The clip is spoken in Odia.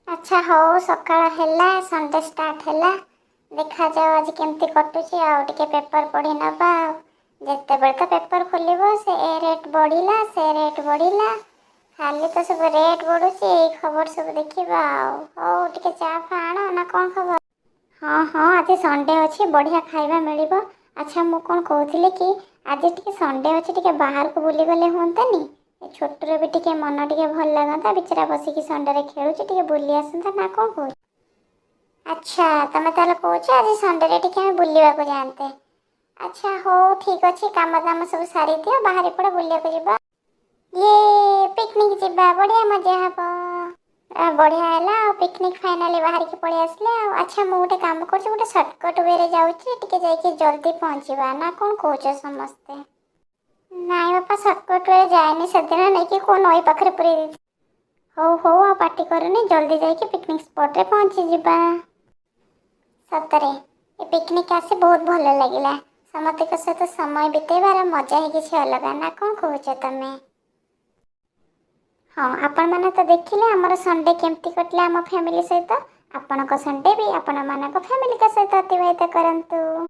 ଆଚ୍ଛା ହଉ, ସକାଳ ହେଲା, ସଣ୍ଡେ ଷ୍ଟାର୍ଟ ହେଲା। ଦେଖାଯାଉ ଆଜି କେମିତି କଟୁଛି। ଆଉ ଟିକେ ପେପର ପଢ଼ି ନେବା। ଆଉ ଯେତେବେଳେ ତ ପେପର ଖୋଲିବ, ସେ ଏ ରେଟ୍ ବଢ଼ିଲା, ସେ ରେଟ୍ ବଢ଼ିଲା, ଖାଲି ତ ସବୁ ରେଟ୍ ବଢ଼ୁଛି। ଏଇ ଖବର ସବୁ ଦେଖିବା। ଆଉ ହଉ, ଟିକେ ଚା ଫା ଆଣ ନା କ'ଣ ଖବର? ହଁ, ଆଜି ସଣ୍ଡେ ଅଛି, ବଢ଼ିଆ ଖାଇବା ମିଳିବ। ଆଚ୍ଛା, ମୁଁ କ'ଣ କହୁଥିଲି କି ଆଜି ଟିକେ ସଣ୍ଡେ ଅଛି, ଟିକେ ବାହାରକୁ ବୁଲିଗଲେ ହୁଅନ୍ତାନି? ଏ ଛୋଟର ବି ଟିକେ ମନ ଟିକେ ଭଲ ଲାଗନ୍ତା। ବିଚରା ବସିକି ସଣ୍ଡେରେ ଖେଳୁଛି, ଟିକେ ବୁଲି ଆସନ୍ତା ନା କ'ଣ କହୁଛ? ଆଚ୍ଛା, ତମେ ତାହେଲେ କହୁଛ ଆଜି ସଣ୍ଡେରେ ଟିକେ ଆମେ ବୁଲିବାକୁ ଯାଆନ୍ତେ। ଆଚ୍ଛା ହଉ, ଠିକ୍ ଅଛି। କାମ ଦାମ ସବୁ ସାରିଦିଅ, ବାହାରି ପଡ଼, ବୁଲିବାକୁ ଯିବା। ଇଏ ପିକନିକ୍ ଯିବା, ବଢ଼ିଆ ମଜା ହବ। ବଢ଼ିଆ ହେଲା ଆଉ, ପିକନିକ୍ ଫାଇନାଲି ବାହାରିକି ପଳେଇ ଆସିଲେ ଆଉ। ଆଚ୍ଛା, ମୁଁ ଗୋଟେ କାମ କରୁଛି, ଗୋଟେ ସର୍ଟକଟ୍ ୱେରେ ଯାଉଛି, ଟିକେ ଯାଇକି ଜଲ୍ଦି ପହଞ୍ଚିବା ନା କ'ଣ କହୁଛ ସମସ୍ତେ? ନାଇଁ ବାପା, ସର୍ଟକଟ୍ ୱେରେ ଯାଏନି। ସେଦିନ ନେଇକି କେଉଁ ନଈ ପାଖରେ ପୁରେଇ ଦେଇଛି। ହଉ ହଉ, ଆଉ ପାଟି କରୁନି। ଜଲ୍ଦି ଯାଇକି ପିକନିକ୍ ସ୍ପଟ୍ରେ ପହଞ୍ଚିଯିବା। ସତରେ ଏ ପିକନିକ୍ ଆସି ବହୁତ ଭଲ ଲାଗିଲା। ସମସ୍ତଙ୍କ ସହିତ ସମୟ ବିତେଇବାର ମଜା ହିଁ କିଛି ଅଲଗା ନା କ'ଣ କହୁଛ ତମେ? ହଁ, ଆପଣମାନେ ତ ଦେଖିଲେ ଆମର ସଣ୍ଡେ କେମିତି କଟିଲା ଆମ ଫ୍ୟାମିଲି ସହିତ। ଆପଣଙ୍କ ସଣ୍ଡେ ବି ଆପଣମାନଙ୍କ ଫ୍ୟାମିଲିଙ୍କ ସହିତ ଅତିବାହିତ କରନ୍ତୁ।